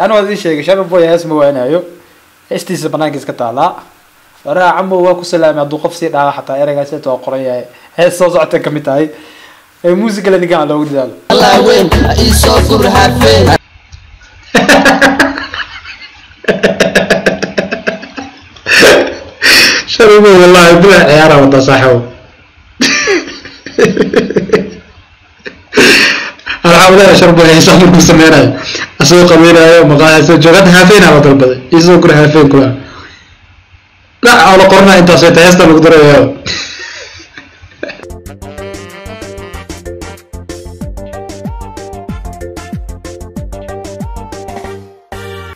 Ana waa idin sheegay, Sharma Boy hees ma waanaayo, heestiisa banaanka iska taalaa. Waraa camo, waa ku salaamay. Hadduu qof sii dhaawa xataa ereygaas waa qoran yahay, hees soo socota kamid tahay ee muusigale ninkan loogu dadaalo. Weyn isoo gur hafeen. Sharma wallahi bila ciyaara wada saaxibo. Alxamdulilah, Sharma heesaa markuu sameynayo asagoo qabeynaayo maqaaxi soo jooga, hadda haafeynaa la dalbaday, isoo kura haafeyn kula dhac oo la qoranaya, intaas way tahay heesta lagu darayo.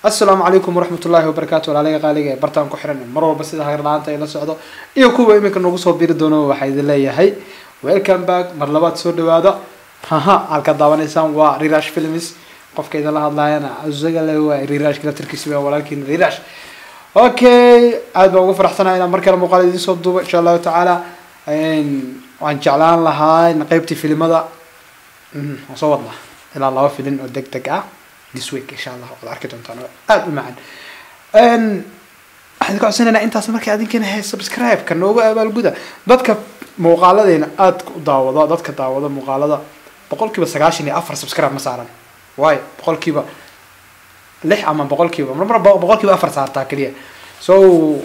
Asalaamu calaykum waraxmatullaahi wabarakaatu. Walaalaga qaaliga ee bartaan ku xiran mar walba sida hagar la-aanta ay la socdo iyo kuwa iminka noogu soo biri doono, waxaa idin leeyahay welcome back, mar labaad soo dhawaada. Haha, halkaad daawanaysaan waa Rirash Films. Qofka idinla hadlaayana isaga le waa Rirash kala waa walaalkiina Rirash. Okay, aad baan ugu faraxsanahay inaan mar kale muuqaal idiin soo duubo insha Allahu tacaala. Waan jeclaan lahaa in qeybtii filimada waan soo wadnaa ilaa 2 filin oo deg deg ah this week insha Allah, waad arki doontaan oo aada u macaan. Waxaan idinka codsanaynaa intaas markay adinkana he subscribe-ka noogu abaalguda. Dadka muuqaaladeena aada u daawado, dadka daawado muuqaalada 94% subscribe ma saaran, waayo 6% ama boqolkiiba marmar 4% saartaa keliya. So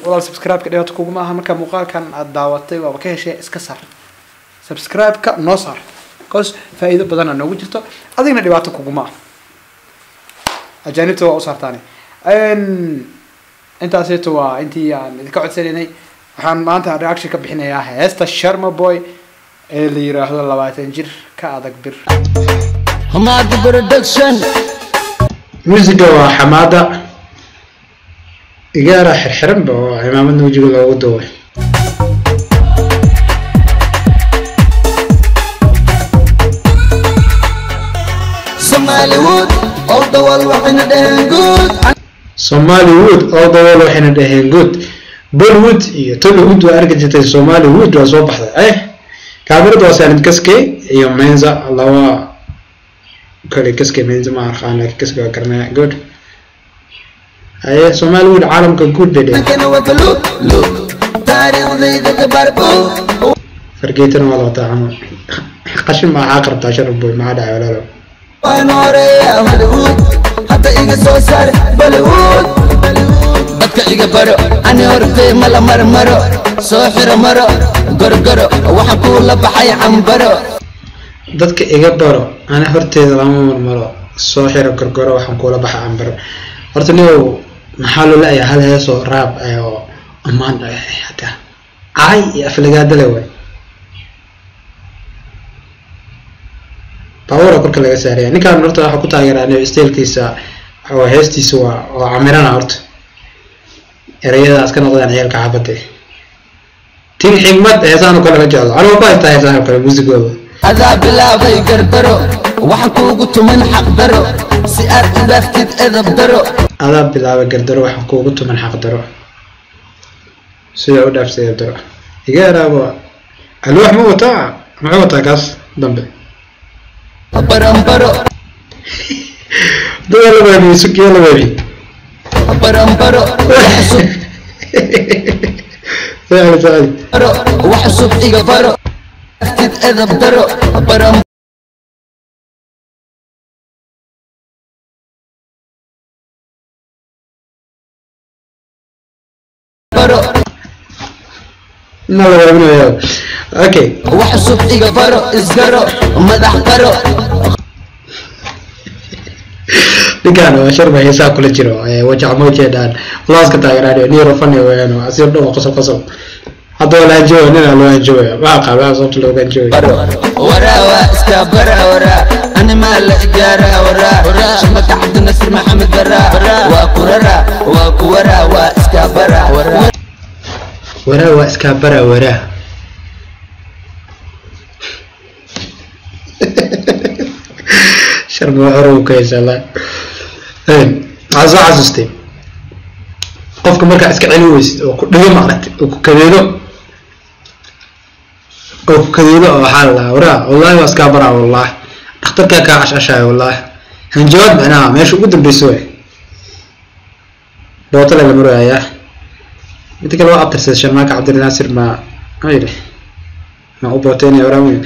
walaal, subscribe-ka dhibaato kuguma aha. Marka muuqaalkan aad daawatay waaba ka heshay, iska saar subscribe-ka, noo saar, because faa'iido badan aa noogu jirto, adigna dhibaato kuguma ah. Ajaanibta waa u saartaane. Intaaseeto waa intii aan idinka codsanaynay. Waxaan maanta reaction ka bixinayaa heesta Sharma Boy ee la yiraahdo 20 jir ka adag bir. Hamada Production. Muusiga waa Xamaada igaara xirxiranba oo cimaamadna wejiga loogu duubay. Somaliwood all the world waxayna dhaheen good. Somaliwood all the world waxayna dhaheen good. Bollywood iyo Tollywood waa arki jirtay, Somaliwood waa soo baxday. Kaamirada waa Saalid Kaske iyo Menza, laba kale Kaske Menza ma aqaan, laakiin Kaske waa garanaya. Good. Haye, Somaliwood caalamka good bay dhaheen. Kana waa baluug luug taariikhdayda kabarbo. Fargeetana waa la wataa camal. Qashin ma waxaa qarabtaa Sharma Boy? Maxaa dhacay walaalo? Waan horeeya Hollywood, hadda iga soo saar Bollywood, dadka iga baro ani hortay mala marmaro soo xiro maro gorgoro waxaan kuula baxay cambaro. Dadka iga baro, ani horteeda lama marmaro, soo xiro gorgoro, waxaan kuula baxa cambaro. Horta niyow, maxaa loo la-yahay hal heesoo raab oo ammaan ah? Hataa caay iyo aflagaada le waay, baabuura korka laga saaraya ninkan. Horta waxaa ku taageeraa niyow steelkiisa oo heestiisa waa camirana. Horta ereyadaas ka noqdaan ciyaalka xaafadda tin xigmad heesahan oo kale ma jeclo anigu, ku haystaa heesahan oo kale muusigooda. Adaa bilaabay gardaro, waxaan kuugu tuman xaq daro si aad u dhaaftid edab daro. Adaa bilaabay gardaro, waxaan kuugu tuman xaq daro sidaa u dhaaftay edab daro. Iga yaraabo, alwaax ma wataa? Muxuu wataa kaas dambe? Baranbaro. Dada la waabiye, sukiya la waabiye. Baranbaro wax cusub. Sahli sahli. Baro wax cusub iga baro dhaaftid edab daro baran. Baro. Ina la waabinayo, okay. Wax cusub iga baro, isgaro madax qaro. Ninkaan waa Sharma, heesaha kula jiro wajac moojeedhaan walaaska taageeraaniyo niro fani weeyaan, asiir dhan waa qosol qosol. Hadda waa la hanjooya, nina loo hanjooya, waa qaabaa sababta looga hanjooya. Baro waraa iska bara waraa ani maa la igaara waraa shamaka Cabdinasir Maxamed bara waa kurara waa kuwara waa iska bara. Waraa waa iskaa bara waraa. Sharma waa hore ka heesaa la waxaan soo xasuustay qofka markaa iska celin weysid oo ku dhigo maaragtay oo ku kadeedo oo waxaa la dhahaa waraa wallahi waa iskaa baraa, wallahi dhakhtarkaa kaa cashcashaayo, wallahi hanjabaad, macnaha meesha ugu dambeysa waay. Bootale la maraya. Inta kale waa abtirsaday Sharmaaka Cabdinaasir ma ayre ma u booteynaya waraan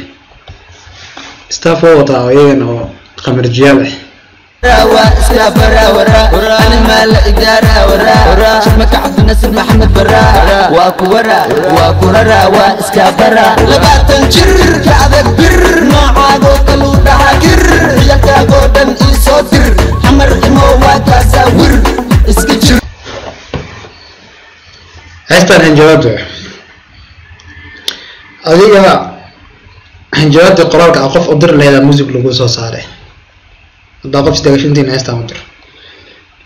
staff oo wataa oo iyagana oo qamarjiyaal ah. Waa iska bara wara ani ma la igaara wara Sharmaka Cabdinaasir Maxamed bara waa ku wara waa ku rara waa iska bara 20 jir ka adag bir noocaagoo kalu dhaha gir ciyalkaagoo dhan ii soo dir xamar imo waa kaasaa wir iska jir. Heestan hanjabaad waay. Adiga hanjabaadii qoraalka ah qof u dir lahayd music lagu soo saaray. Haddaa qof isdagaashantiin heestan u dir.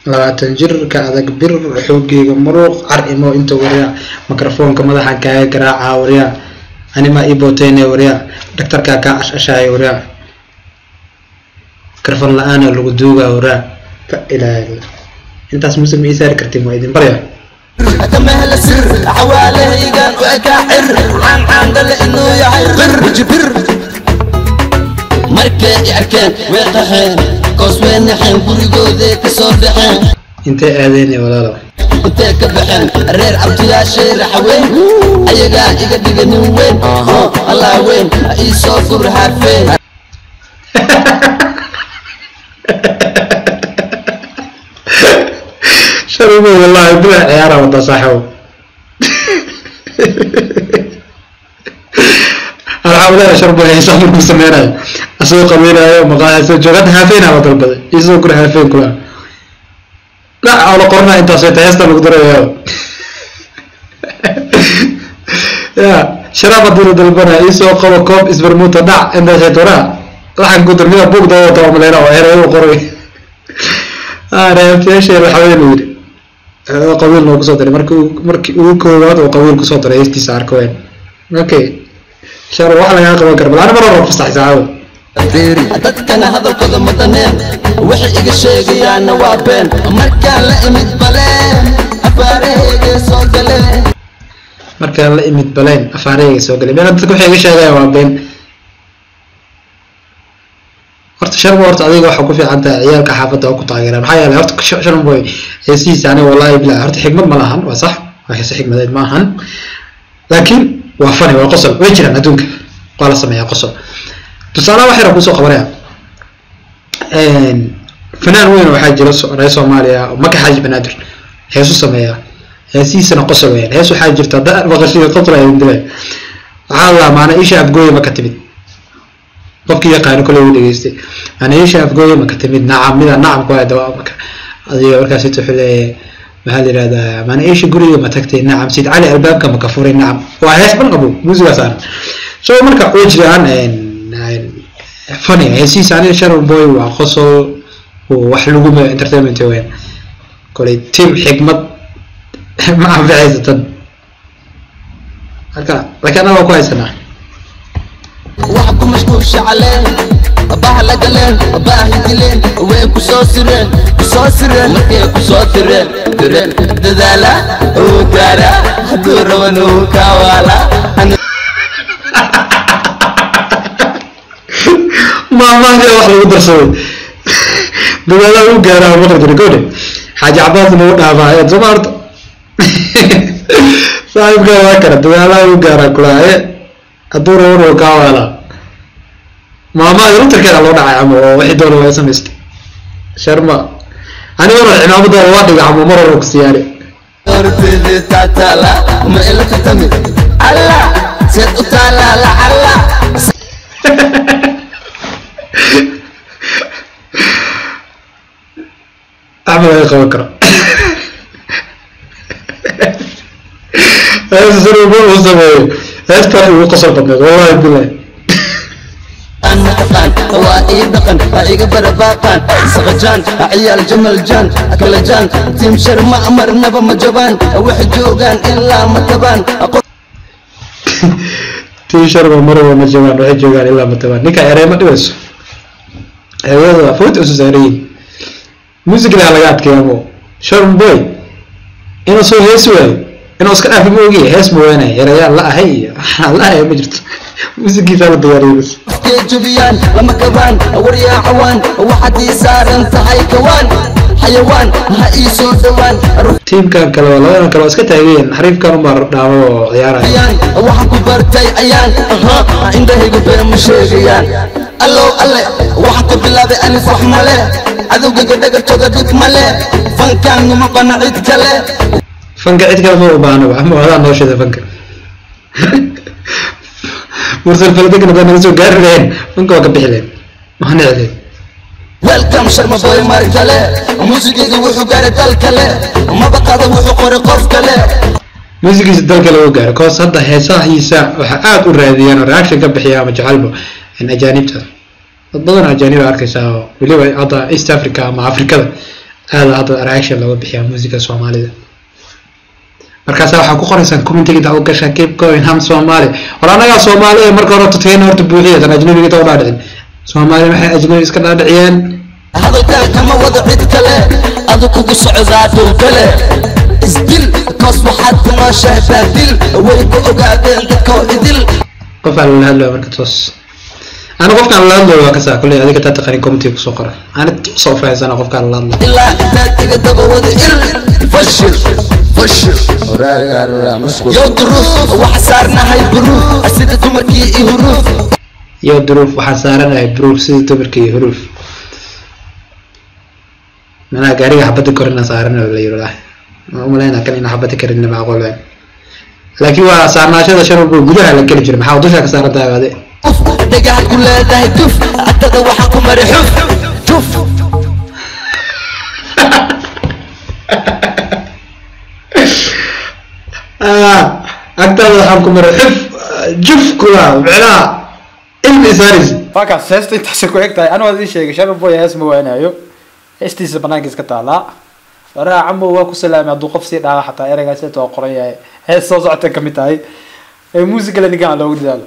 20 jir ka adag bir xooggeega muruq car imo inta wariya mikrofoonka madaxa kaaga garaaca wariya anima ii booteynaya wariya dhaktarkaa kaa ashashaaya wariya mikrofon la-aana lagu duugaa wariya ka ilaaha intaas music ma ii saari kartiin waa idin barya. Kama hela sir xawaalahaygan u ekaa cir caan caan dhale inuu yahay bir wajibir markay i arkeen way qaxeen koos way naxeen gurigooday ka soo baxeen. Intee aadeen walaalow? Intee ka baxeen reer abtiyaashay raxweyn ayagaa iga dhiga nin weyn allah weyn ha ii soo gur haafeen. Sharma wallahi bila ciyaara wada saaxiibo. Alxamdulilah Sharma heesaa markuu sameynayo asagoo qabaynayo maqaaxi soo jooga hadda haafeen aa dalbaday isoo gur haafeen kula dhac oo la qoranaa intaas way tahay heesta lagu darayo ya sharaab haddii la dalbanaya isoo qabo koob isbarmuuta dhac intaas way tahay laxan ku dar mida buug daba wata oo maleyna oo erayo u qoray reebtayaasha waxaween uu yidhi qabiil noo kusoo daray markii ugu koowaad oo qabiil kusoo daray heestiisa arko weyn. Okay shar wax lagaa qaban karo bal ana mar hore fasax saaxiibo. Dadkana hadalkooda madaneen waxay iga sheegayaanna waa been markaan la imid baleen afaarahayga soo galeen. Markaan la imid baleen afaarahayga soo galeen meena dadka waxay iga sheegayaan waa been. Horta Sharma horta adiga waxa ku fiican tahay ciyaalka xaafadda oo ku taageeraan maxaa yeelay horta Sharma boy heesihiisa aniga wallahi bilaa horta xigmad ma lahan waa sax waa heese xigmadeed ma ahan laakiin waa funny waa qosol way jiraan adduunka waa la sameeyaa qosol. Tusaalaha wax yar kusoo qabanaya fanaan weyn waxaa jira reer Soomaaliya oo Maka Xaaji Banaadir heesu sameeya heesihiisana qosol weeyaan. Hees waxaa jirta hadda maqashiga qosol ayaan dilay waxaa la maana isha afgooye ma ka timid qofkii yaqaano kale uu dhageystay maana isha afgooye ma ka timid nacam mida nacam ku hayda waa maka adiga markaas inta wuxuu leeyahay maxaa la yidhahdaa maana isha guriga ma tagtay nacam Sid Cali albaabka ma ka furay nacam waa hees ban qabo muusigaa saaran. So marka way jiraan funny heesihiisa aniga Sharma boy waa qosol wax lagu entertainment weeyaan kolay team xigmad ma anfacaysa tan halka laakiin anaga waa ku haysanaa. Wax ku mashquulsha caleen baah la galeen baahi dileen way ku soo sireen ku soo sireen markay ku soo tireen tireen dadaala uu gaara hadduu rabana uu kaa waala. Maamaha wax lagu darsaday dadaala uu gaaraa maqli jiray gobodhe Xaaji Cabaas nagu dhaafaa soo ma horta saaxiibka waa kara dadaala uu gaaraa kulaaye hadduu rabana uu kaa waalaa. Maamaha laftarkeeda loo dhacay ama oo wixii doona waa samaystay Sharma ani mar hore cimaamada waa dhigay ama mar hore ku siyaari. Horteeda taataala ma ila tartami alla seed u taalaa lacalla. Axmed laga qaban karo heesta Sharma uu sameeyo heestan ugu qosol badneed wallahi billahi. Mataqaan waa ii dhaqan ha iga barabaaqaan saqajaan ha ciyaal jamal jaan kala jaan tiim Sharma marnaba ma jabaan waxay joogaan ilaa ma tabaan. Tii Sharma marwaba ma jabaan waxay joogaan ilaa ma tabaan ninka erey ma dhibayso ereyada waa food usu saaran yihiin muusigna laga adkeeya mo Sharma boy inuu soo heesi waayo inuu iska dhaafi ma ogiye hees ma waanay erayaal la ahay iyo waxaa la ahay ma jirto muusigiisa la diyaariyay bas. Qofkay jabiyaan lama kabaan waryaa cawaan waxaad ii saaran tahay kawaan Xayawaan ha ii soo dhowaan. Tiimkan kale waa labadan kale waa iska taageen, xariifkan unbaa dhaamo oo ciyaaraya. Ayaan waxaan ku bartay ayaan aha, indhahaygu been ma sheegayaan. Allow alle waxaan ku bilaabay alif, wax male cadowgayga dhagartooda dhib male, fankaan uma qana cid kale. Fanka cid kale ma u baahna, ama adaa noo shida fanka. Mursal Faladegan haddaan naga soo gaari lahayn, fanka waa ka bixi lahayn, waa nici lahayn. Welcome Sharma Boy mar kale, muusigayga wuxuu gaaray dal kale, maba qado wuxuu qoray qof kale. Muusigiisa dalka lagu gaaro koos hadda heesahiisa waxaa aad u raadiyaan oo reaction ka bixiya ama jecelbo in ajaanibta, dad badan oo ajaanib arkaysaa oo weliba hadda East Africa ama Afrikada aada hadda reaction looga bixiyaa muusiga Soomaalida. Markaasa waxaa ku qoraysaan commentiga intaa u gashaa "Keep going, ham Soomaali". Hor annagaa Soomaali ee marka hore tutkeena horta buuxiya tan ajnabiga inta u dhaadhicin. Soomaali maxay ajnabi iska dhaadhiciyeen? Hadalkaan kama wado cid kale, adu kugu socdaa dhul kale, isdil koos waxaad ku nooshahay baadil, way ku ogaadeen dadkoo idil. Qof aan lala hadlayo marka toos ana qofkaan lala hadlayo waa kasaa kulley, adiga taa taqanin commentiga kusoo qora, ana toos oo fahansana qofkaan lala hadlayo. Ilaa intaad iga daba wada il fashil fashil yow duruuf waxa saarnahay buruuf sida dumarkii iyo huruuf. Iyo duruuf waxaa saaranahay buruuf sida dumarka iyo huruuf, macnaha gaariga xabada korina saaran la yiri. Walahi ma umaleynaa kan ina xabada karin macquul weyn, laakiin waa saarnaashada shan walba gudaha la geli jiray, maxaa dusha ka saaran tahay ade? Dhagaxad ku leedahay duf, agtada waxa ku mari xuf juf. Agtaada waxaan ku maray xuf juf kula, macnaha ilmi saaris. Waa kaas, heesta intaasay ku eg tahay. Anigu waan idiin sheegay, Sharma Boy hees ma waanayo, heestiisa banaanka iska taalaa. Waraha camo waa ku salaamay hadduu qof sii dhaala, xataa ereygaas waa qoran yahay, hees soo socota kamid tahay ee muusigale ninkan loogu dadaalo.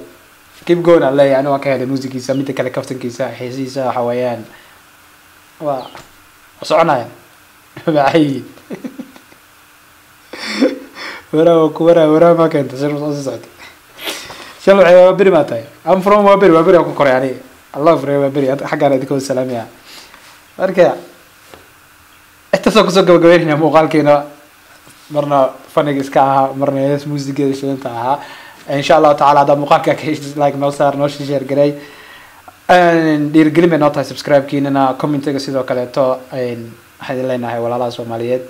Keep going aan leeyahay, anigu waan ka helay muusigiisa. Midda kale kaftankiisa, heesihiisa waxa weeyaan waa soconayaan maxay waraa waa ku waraa waraa ma keenta shir soo socota. Shal waxay waa beri maa tahay. I'm from waa beri, waa beri aan ku koray aniga. Allah fure waa beri xaggaan idinka salaamaya. Marka intaasoo kusoo gabagabeynayna muuqaalkeena, marna faniga iska ahaa, marna hees muusigeeda shidanta ahaa. Insha Allahu tacala haddaa muuqaalka ka heshid, like noo saar, noo share garay, dhiirigelin bay noo tahay subscribe-kiinana, commentiga sidoo kaleeto. Waxaan idin leenahay walaalaha Soomaaliyeed,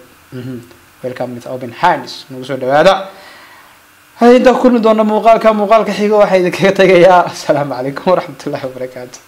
welcome with open hands, nagu soo dhawaada. Intaan ku kulmi doona muuqaalka xigo, waxaa idinkaga tegayaa asalaamu calaykum waraxmatullahi wabarakaatu.